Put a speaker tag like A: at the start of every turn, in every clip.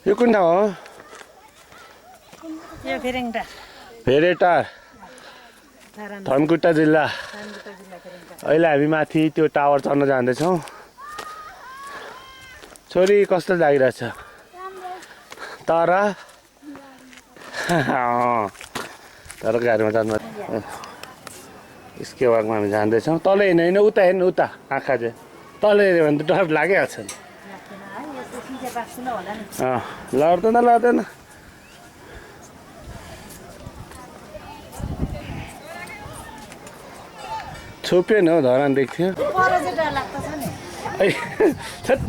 A: यो कुन ठाउँ हो?
B: यो फेरेङटा
A: भेरेटार धनकुटा जिल्ला। अहिले हामी माथि त्यो टावर चढ्न जाँदैछौँ। छोरी कस्तो लागिरहेछ? तर तर गाडीमा जानु इसके वाकमा हामी जाँदैछौँ। तल हिँड्नु उता हेर्नु उता आँखा चाहिँ तल हेऱ्यो भने त डर लागिहाल्छ नि। लड्दैन छोप्यो नि हौ धरान देख्थ्यो।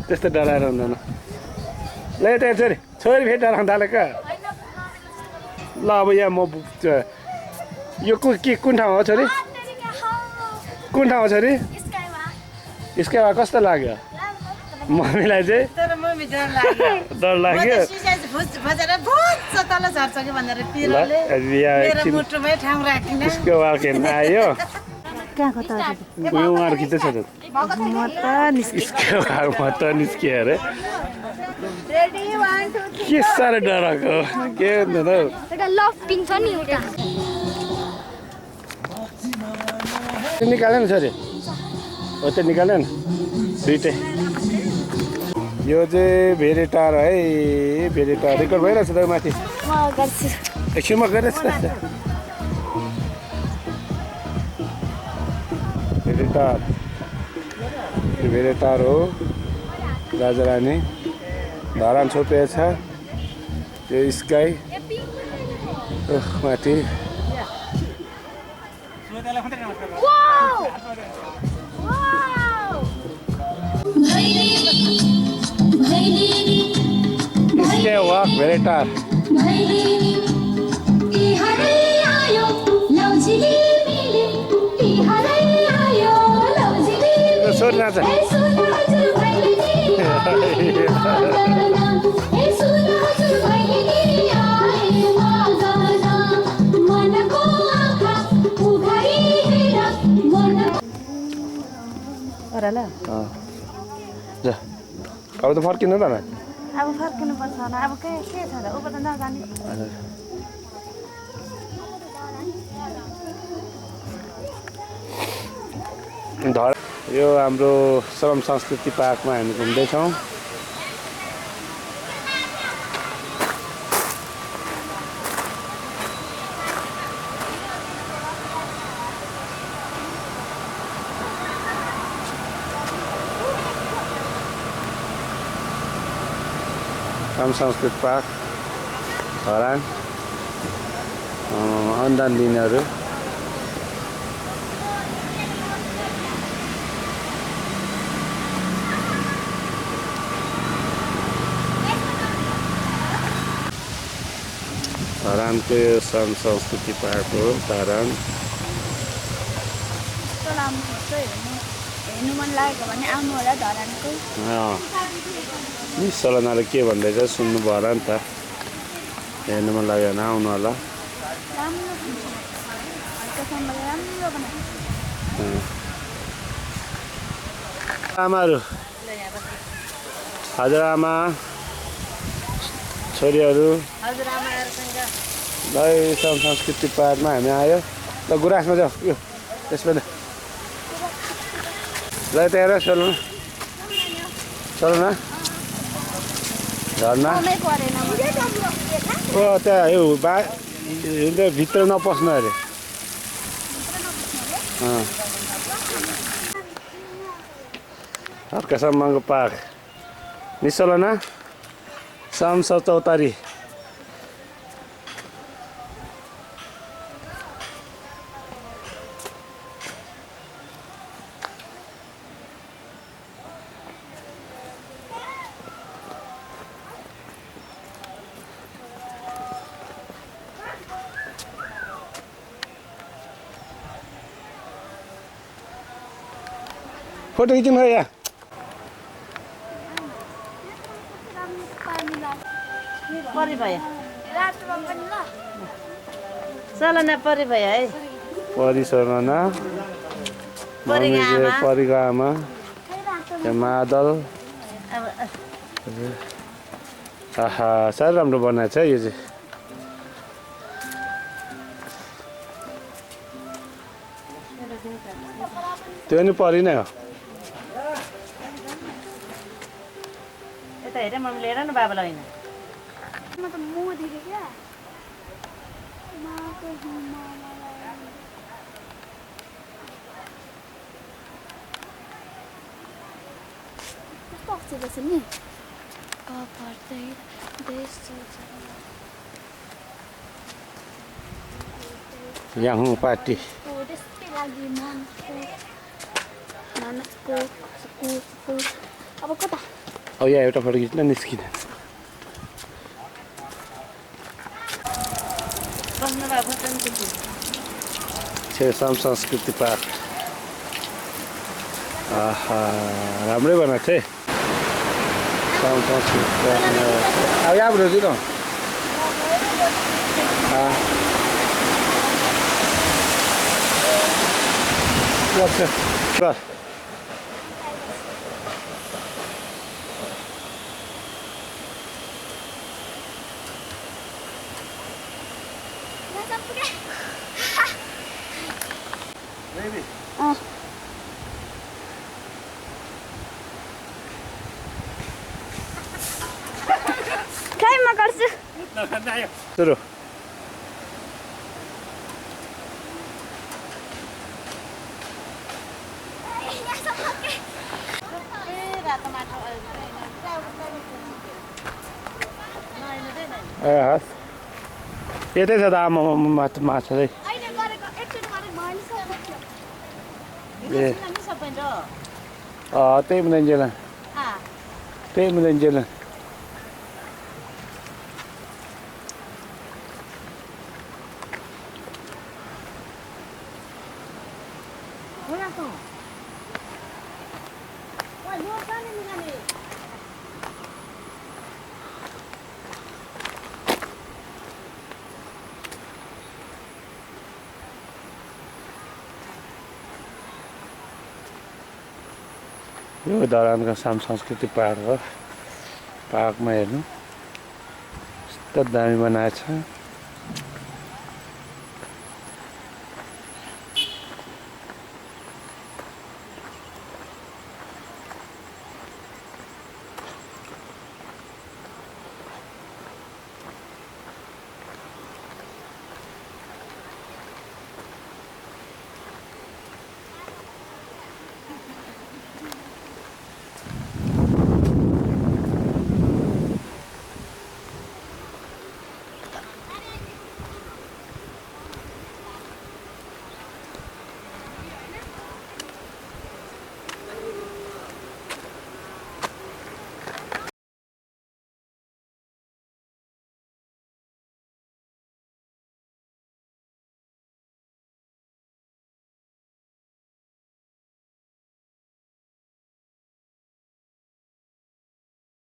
A: त्यस्तो डराएर हुँदैन। ल यता छोरी फेरि डराउनु थालेको। ल अब यहाँ म यो कुन ठाउँ हो छोरी? कुन ठाउँ हो छोरी? स्काइवा कस्तो लाग्यो? मम्मीलाई चाहिँ डर लाग्यो। स्काइवा हेर्न आयो। उहाँहरू खिच्दैछ त स्काइवा त निस्कियो अरे। के साह्रो डराएको के हुँदैन हौ। निकाल्यो नि छोरी हो त्यो निकाल्यो नि दुइटै। यो चाहिँ भेरेटार है। भेरेटार रेकर्ड भइरहेछ त माथि एकछिनमा गरिरहेछ त। भेरेटार हो राजारानी। धरान छोपेको छ त्यो स्काई माथि। स्काई वाक भेरेटार। छोरी नाच। अब त फर्किनु त
B: अब फर्किनु पर्छ होला। अब के छ र उप त नजाने।
A: यो हाम्रो श्रम संस्कृति पार्कमा हामी घुम्दैछौँ। श्रम संस्कृति पार्क धरान अनुदान दिनेहरू। धरानको यो श्रम संस्कृति पार्क हो धरान।
B: हेर्नु मन लागेको भने आउनु होला धरानको।
A: नि सलनाले के भन्दैछ सुन्नु भयो होला नि त। हेर्नु मन लाग्यो भने आउनु होला। आमाहरू हजुरआमा छोरीहरू ल श्रम संस्कृति पार्कमा हामी आयो। ल गुराँसमा जाऊ यो त्यसमा ल यता हेर चल्नु न झर्ना। ओ त्यहाँ यो भित्र नपस्नु अरे। हर्कासम्मको पार्क निसोलना सामसा चौतारी। फोटो खिच्नु यहाँ।
B: परि भयो सलना परि भयो है।
A: परि सलना परिको आमा मादल आहा साह्रै राम्रो बनाएको छ यो चाहिँ त्यो नि परिनै हो
C: यता हेरेँ मम्मी लिएर न बाबालाई होइन
B: म त मो देखेँ क्या माको कस्तो अक्षर छ नि पर्दै देश
A: याहु पार्टी
B: त्यस्तै लागि मनको अब कता
A: अब यहाँ एउटा फोटो खिच्न निस्किन
C: बस्नु बाबा पनि त्यति
A: छेसाम संस्कृति पार्क आहा राम्रै बनाएको छ है साम संस्कृति पार्क अब यहाँ बुझ्छु न बस
B: खै म गर्छु
A: सुरु ए हस् यतै छ त आमा माछा चाहिँ
B: अहिले गरेको एकचोटि गरेको भइसक्यो
A: ए
C: सबै र
A: त्यही मिलाइन्जेल त्यही मिलाइन्जेल यो धरानको साम संस्कृति पार्क हो पार्कमा हेर्नु कस्तो दामी बनाएको छ